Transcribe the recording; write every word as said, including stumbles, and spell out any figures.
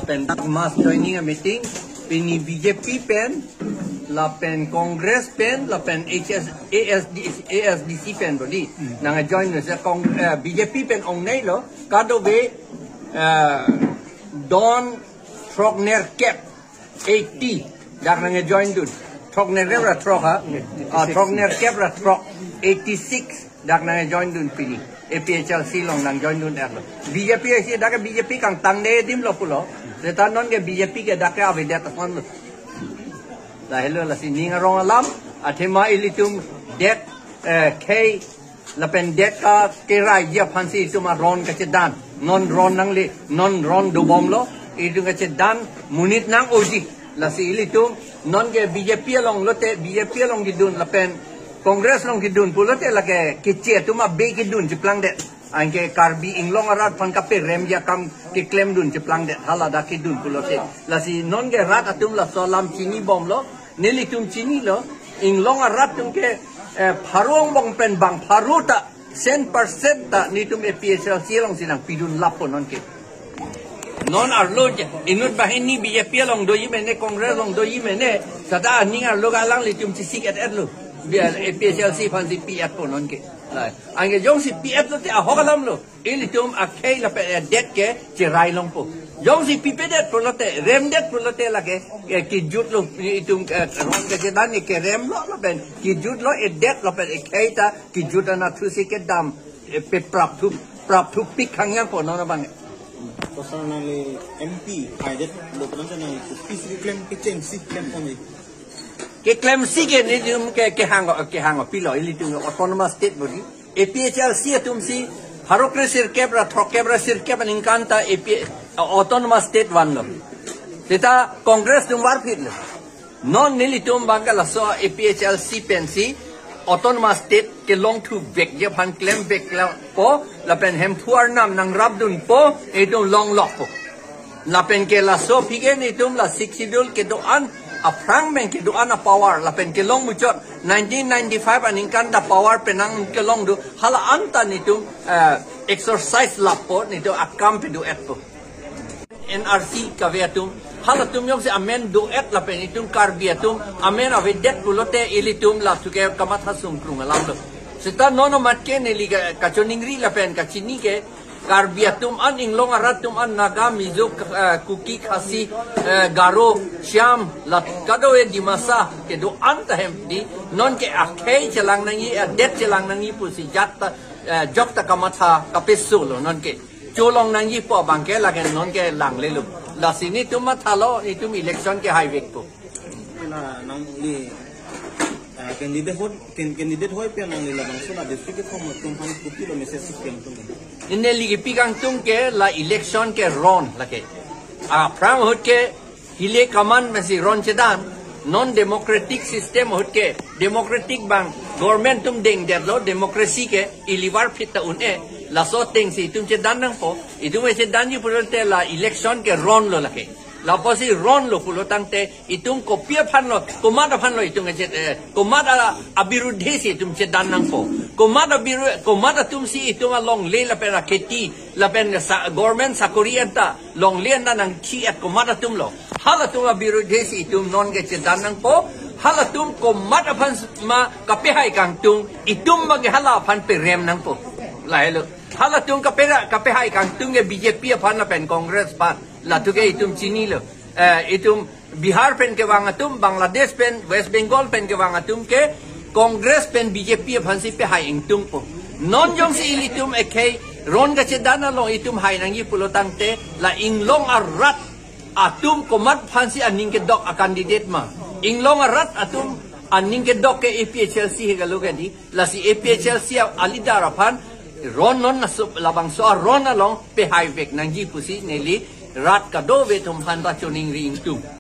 Pen dak mass joining a meeting, pini B J P pen, lapen Congress pen, lapen H S, A S D, A S D C pen bodi. Nang join nang se Cong-, eh, B J P pen ongnei lo, kadokave, eh, don throknerkep, eighty, dak nang join dun. Throknerkep ra throk ha? Ah, throknerkep ra throk, eighty-six. Dak nang join dun pini. A P H L C along nang join dun er lo. B J P isi dak B J P kangtang de dim lo pulo. Seta non ke B J P ke dak ke avedet ason lo. Lahelo lasi ning arong alam. Athema ilitum det, eh, khei lapen det kakerai ji aphansi itum aron kachedan. Non ron nangle, non ron dobom lo. Itum kachedan monit nang-oji. Lasi ilitum non ke B J P along lote, B J P along kedun lapen Congress along kedun pulote lake keche atum abe kedun cheplangdet. Anke Karbi Anglong arat aphan kaperemji akam keklem dun cheplangdet. Hala dak kedun pulote. Lasi non ke rat atum laso alam chinibom lo. Nelitum chinilo. Anglong arat atum ke, eh, pharo angbong pen bang pharo ta cent percent ta netum A P H L C alongsi nangpidun lapo non ke. Non arlo je, inut banghini B J P along doji mene, Congress along doji mene, seta aning arlo alanglitum chesik-et-et lo. Biar A P H L C aphansi pi-etpo non ke. Lai, anke jongsi pi-et lote ahok alam lo. Ilitum akhei lapen, eh, det ke cherai longpo. Jongsi pipedet pulote, remdet pulote lake, eh, kejut lo, itum, eh, ron kachedan ke rem lo, lapen kejut lo, edet lapen ekhei ta kejut anatthusi kedam, eh, pe prapthu, prapthu pik hangyang po non abang. Pasal nangli M P, haidet lo pulang sa nangli kopisi klem kechengsi klem ponji. Keklemsi ke netum ke, kehang, kehang pilo ilitum autonomous state bodi. A P H L C atumsi pharo kre sirkep ra throkkep ra sirkep aningkan ta A P, autonomous state vanlo. Seta Congress atum varphit lo. Non nelitum abang ke laso A P H L C pensi autonomous state kelongthuvekji aphan klem vek lapo, lapen Hemphu arnam nangrapdunpo, itum longlokpo. Lapen ke laso aphi ke netum la Sixth Schedule kedo-an aphrang pen kedo-an apower, lapen kelong muchot nineteen ninety-five aningkan ta power penang kelong do, hala anta netum, eh, exercise lapo, netum akam pedo-etpo. N R C kave atum, halatum jongsi amen do-et lapen itum Karbi atum amen avedet pulote ilitum la thuke kamatha sungkrung alam lo. Seta non amat ke neli ka, kachoningri lapen kachini ke Karbi atum an, Anglong arat atum an, Naga, Mizo, eh, Kuki, Khasi, eh, Garo, Shyam, la kadokave Dimasa kedo-an ta hem di, non ke akhei chelang nangji, adet chelang nangji pusi jat ta, eh, jok ta kamatha kapeso lo non ke. Cholong nangjipo abang ke lake non ke langle lo. Lasi netum mathalo, netum election ke haivekpo. La nangli, ah, candidate hoi, can-, candidate hoi pen nangli labangso la district kethom atum aphan kopilo message si peng tum. Neli kepi kangtung ke la election ke ron lake. Aphrang ahut ke hile kaman mesi ron chedan, non democratic system ahut ke, democratic abang government atum dengdetlo, democracy ke ili varphit ta un-e, laso atengsi itum chedan nangpo, itum chedanji pulote la election ke ron lo lake. Lapusi ron lo pulo tangte, itum kopi aphan lo, komat aphan lo itum chet, eh, komat a, abirudhe si itum chedan nangpo. Komat abiru-, komat atumsi itum alongle lapen akheti, lapen sa-, government sakori anta, longle anta nangthi-et komat atum lo. Halatum abirudhe si itum non ke chedan nangpo, halatum komat aphan ma kapehai kangtung, itum abang ke hala aphan perem nangpo. Lahelo. Halatum kapera-, kapehai kangtung ke B J P aphan lapen Congress aphan. Latum ke itum chinilo. Eh, itum Bihar pen kevang atum, Bangladesh pen, West Bengal pen kevang atum ke Congress pen B J P aphansi pehai ingtungpo. Non jongsi ilitum ekhei ron kachedan along itum hai nangji pulo tangte, la Anglong arat atum komat aphansi aning kedok a candidate ma. Anglong arat atum aning kedok ke A P H L C he galo ke di, lasi A P H L C a, a leader aphan ron non naso labangso aron along pehaivek nangji pusi neli rat kadokave atum aphan ta choningri ingtung.